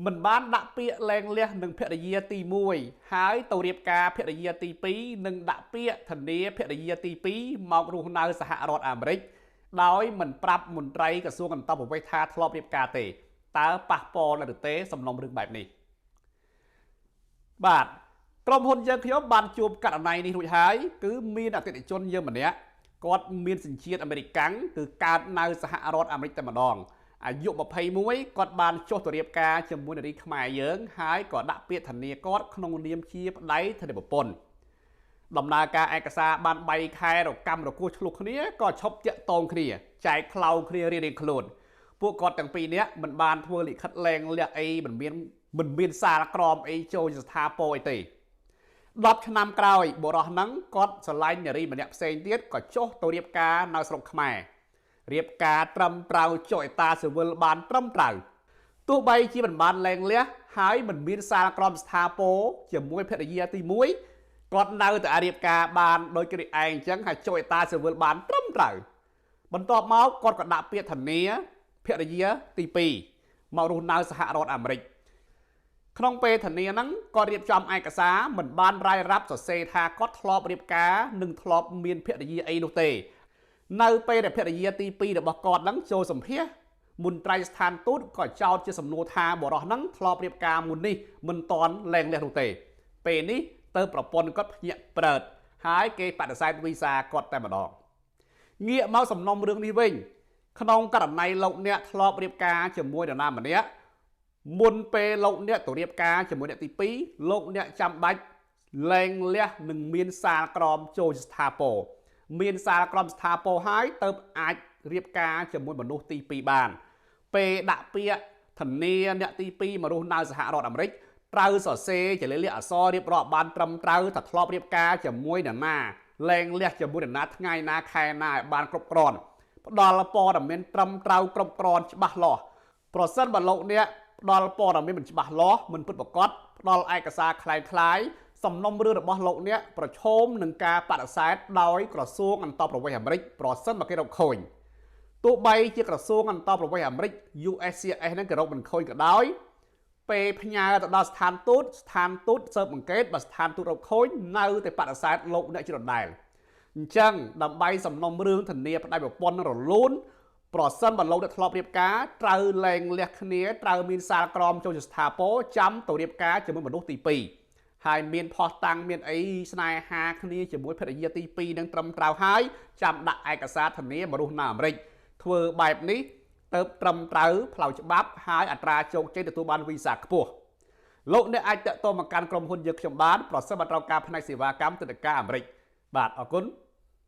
មិនបានដាក់ពាក្យលែងលះនឹងភរិយាទី1ហើយទៅរៀបការភរិយាទី2និងដាក់ពាក្យធានាភរិយាទី2មករស់នៅសហរដ្ឋអាមេរិកដោយមិនប្រាប់មន្ត្រីក្រសួងអន្តោប្រវេសន៍ថាធ្លាប់រៀបការទេតើប៉ះពាល់ឬទេសំណុំរឿងបែបនេះបាទក្រុមហ៊ុនយើងខ្ញុំបានជួបករណីនេះរួចហើយគឺមានអតិថិជនយើងម្នាក់គាត់មានសញ្ជាតិអាមេរិកាំងគឺកើតនៅសហរដ្ឋអាមេរិកតែម្ដងអាយុ21គាត់បានចុះទៅរៀបការជាមួយនារីខ្មែរយើងហើយក៏ដាក់ពាក្យធានាគាត់ក្នុងនាមជាប្តីធានាប្រពន្ធដំណើរការឯកសារបាន3ខែរកម្មរគោះឆ្លុះគ្នាក៏ឈប់តាក់ទងគ្នាចែកផ្លូវគ្នារៀងៗខ្លួនពួកគាត់ទាំងពីរនាក់មិនបានធ្វើលិខិតលែងលះអីមិនមានសារក្រមអីចូលស្ថាពរអីទេ10ឆ្នាំក្រោយបុរសហ្នឹងគាត់ស្រឡាញ់នារីម្នាក់ផ្សេងទៀតក៏ចុះទៅរៀបការនៅស្រុកខ្មែររៀបការត្រឹមត្រូវចុះអេតាស៊ីវិលបានត្រឹមត្រូវទោះបីជាមិនបានលែងលះហើយមិនមានសារក្រមស្ថាពរជាមួយភរិយាទី1គាត់នៅតែរៀបការបានដោយគេឯងអញ្ចឹងហើយចុះអេតាស៊ីវិលបានត្រឹមត្រូវបន្ទាប់មកគាត់ក៏ដាក់ពាក្យធានាភរិយាទី2មករស់នៅសហរដ្ឋអាមេរិកក្នុងពេលធានាហ្នឹងគាត់រៀបចំឯកសារមិនបានរាយរាប់សរសេរថាគាត់ធ្លាប់រៀបការនិងធ្លាប់មានភរិយាអីនោះទេនៅពេលដែលភរិយាទី2របស់គាត់ហ្នឹងចូលសម្ភាសមន្ត្រីស្ថានទូតក៏ចោទជាសំណួរថាបុរសហ្នឹងធ្លាប់រៀបការមុននេះមិនទាន់លែងលះនោះទេពេលនេះទៅប្រពន្ធគាត់ភ្ញាក់ព្រឹតហើយគេបដិសេធវីសាគាត់តែម្ដងងាកមកសំណុំរឿងនេះវិញក្នុងករណីលោកអ្នកធ្លាប់រៀបការជាមួយនរណាម្នាក់មុនពេលលោកអ្នកទៅរៀបការជាមួយអ្នកទី2លោកអ្នកចាំបាច់លែងលះនឹងមានសារក្រមចូលស្ថាពរមានសារក្រមស្ថាពរហើយទៅអាចរៀបការជាមួយមនុស្សទី2បានពេលដាក់ពាក្យធានាអ្នកទី2មករស់នៅសហរដ្ឋអាមេរិកត្រូវសរសេរជាលិខិតអក្សររៀបរាប់បានត្រឹមត្រូវថាធ្លាប់រៀបការជាមួយនរណាលែងលះជាមួយនរណាថ្ងៃណាខែណាឲ្យបានគ្រប់គ្រាន់ផ្ដល់ព័ត៌មានត្រឹមត្រូវគ្រប់គ្រាន់ច្បាស់លាស់ប្រសិនបើលោកអ្នកផ្ដល់ព័ត៌មានមិនច្បាស់លាស់មិនពិតប្រាកដផ្ដល់ឯកសារคล้ายៗសំណុំរឿងរបស់លោកអ្នកប្រឈមនឹងការបដិសេធដោយក្រសួងអន្តោប្រវេសន៍អាមេរិកប្រសិនបើគេរកឃើញទោះបីជាក្រសួងអន្តោប្រវេសន៍អាមេរិក USCIS ហ្នឹងគេរកមិនឃើញក៏ដោយពេលផ្ញើទៅដល់ស្ថានទូតស្ថានទូតស៊ើបអង្កេតបើស្ថានទូតរកឃើញនៅតែបដិសេធលោកអ្នកជាដដែលអញ្ចឹងដើម្បីសំណុំរឿងធានាប្តីប្រពន្ធរលូនប្រសិនបើលោកអ្នកធ្លាប់រៀបការត្រូវលែងលះគ្នាត្រូវមានសារក្រមចូលជាស្ថាពរចាំទៅរៀបការជាមួយមនុស្សទី2ហើយមានផុសតាំងមានអីស្នេហាគ្នាជាមួយភរិយាទី2នឹងត្រឹមត្រូវហើយចាំដាក់ឯកសារធានាមករស់នៅអាមេរិកធ្វើបែបនេះទៅត្រឹមត្រូវផ្លូវច្បាប់ហើយអត្រាជោគជ័យទទួលបានវីសាខ្ពស់លោកអ្នកអាចតាក់ទងមកកាន់ក្រុមហ៊ុនយើងខ្ញុំបានប្រសិនបើត្រូវការផ្នែកសេវាកម្មទិដ្ឋាការអាមេរិកបាទអរគុណ